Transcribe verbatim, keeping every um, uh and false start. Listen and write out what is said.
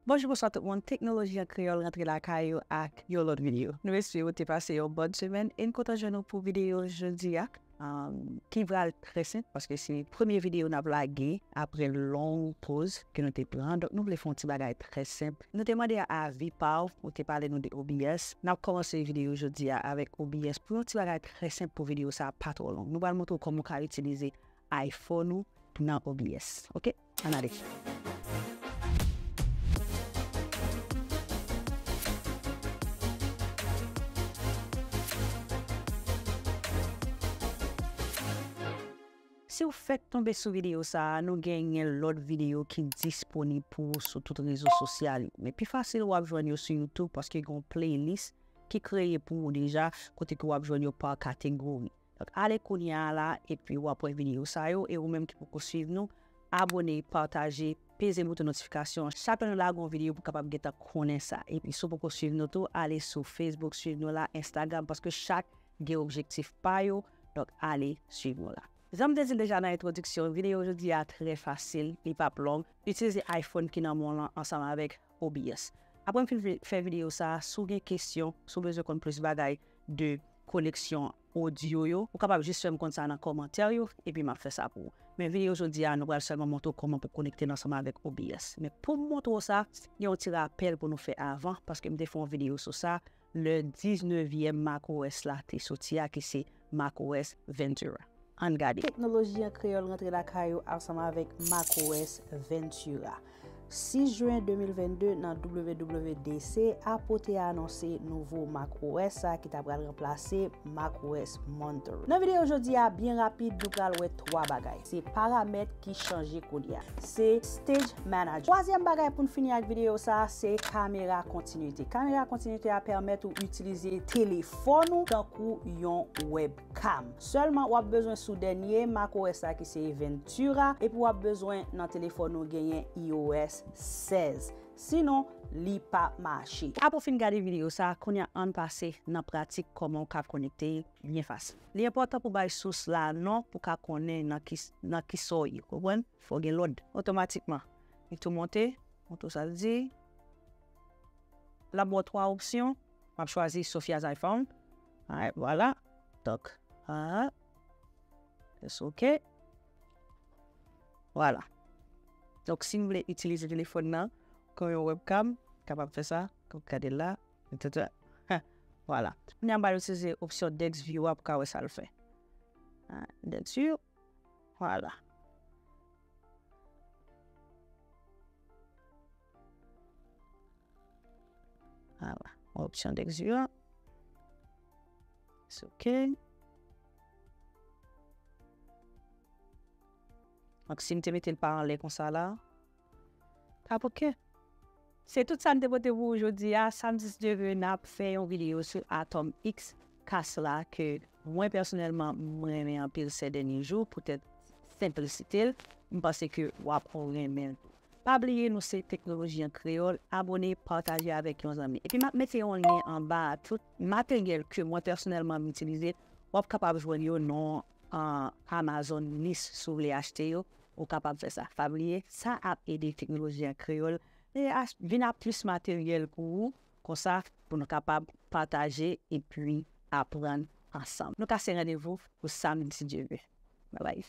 Bonjou, bonswa tout moun. Teknoloji an Kreyòl rantre lakay ou ak yon lòt videyo. Nou espere ou te pase yon bòn semèn e n kontan jwenn ou pou videyo jodi a, um, ki pral trè senp paske se premye videyo n ap lage apre long poz ke nou te pran. Donk, nou vle fè yon ti bagay trè senp. Nou te mande avi pa w, ou te pale nou de O B S. N ap kòmanse videyo jodi a avèk O B S pou yon ti bagay trè senp pou videyo sa a pa twò long. Nou pral montre w kòman w ka itilize iPhone ou nan O B S. Oke? Ann ale. Si w fèk tonbe sou videyo sa a, nou genyen lòt videyo ki disponib pou ou sou tout rezo sosyal yo. Men pi fasil w ap jwenn yo sou YouTube paske gen yon playlist ki kreye pou ou deja kote ke w ap jwenn yo pa kategori. Donk, ale kounye a la, epi w ap wè videyo sa yo, e ou menm ki poko swiv nou, abòne, pataje, peze bouton notifikasyon. Chak lè nou lage yon videyo, pou w kapab gentan konnen sa. Epi, si w poko swiv nou tou, ale sou Facebook, swiv nou la, Instagram, paske chak gen objektif pa yo, donk ale swiv nou la. Jan m te di l deja nan entwodiksyon, videyo jodi a trè fasil, li p ap long. Itilize iPhone ki nan men w lan ansanm avèk O B S. Apre m fin vi- fè videyo sa a, si w gen kesyon, si w bezwen konn plis bagay de koneksyon odyo yo, ou kapab jis fè m konn sa nan kòmantè yo, epi m ap fè sa pou ou. Men videyo jodi a, nou pral sèlman montre w kòman pou konekte l ansanm avèk O B S. Men pou m montre w sa, gen yon ti rapèl pou nou fè avan, paske m te fè yon videyo sou sa, lè diznevyèm macOS la te soti a, ki se macOS Ventura. Ann gade. Teknoloji an Kreyòl rantre lakay ou ansanm avèk macOS Ventura. Sis jen de mil vennde, nan W W D C, Apple te anonse nouvo macOS sa ki ta pral ranplase macOS Monterey. Nan videyo jodi a, byen rapid, nou pral wè twa bagay. Se paramèt ki chanje kounye a. Se Stage Manager. Twazyèm bagay pou n fini ak videyo sa a, se kamera kontinite. Kamera kontinite a pèmèt ou itilize telefòn ou tankou yon webcam. Sèlman, w ap bezwen sou dènye macOS la ki se Ventura, epi w ap bezwen nan telefòn ou genyen iOS sèz. Sinon, li p ap mache. Apre w fin gade videyo sa a, kounye a ann pase nan pratik kòman w ka konekte byen fasil. Li enpòtan pou bay sous la non pou w ka konnen nan ki, nan ki sa w ye, konprann? Fò w gen lòd. Otomatikman, li tou monte, montre w sa l di. L ap ba w twa opsyon. M ap chwazi Sophia's iPhone. Alright, vwala. Donk, ah, press OK. Vwala. Donk, si m vle itilize telefòn nan kon yon webcam, kapab fè sa. Kon gade la. Vwala. Kounye a, m pral itilize opsyon Dex View a pou ka wè sa l fè. Ah, Dex View. Vwala. Vwala. Opsyon Dex View a. It's OK. Donk, si m te mete l pa anlè konsa la, t ap OK. Se tout sa n te pote pou ou jodi a. Samdi, si Dye vle, n ap fè yon videyo sou Atom X kas la ke mwen pèsonèlman m renmen anpil sè dènye jou poutèt senplisite l. M panse ke w ap renmen l. Pa bliye, nou se Teknoloji an Kreyòl. Abòne, pataje avèk yon zanmi. Epi m ap mete yon lyen anba a tout materyèl ke mwen pèsonèlman m itilize. W ap kapab jwenn yo nan, ah, Amazon List si w vle achte yo. Ou kapab fè sa. Pa bliye, sa ap ede Teknoloji an Kreyòl e ach- vin ak plis materyèl pou ou, konsa, pou nou kapab pataje epi aprann ansanm. Nou kase randevou pou samdi, si Dye vle. Bye bye.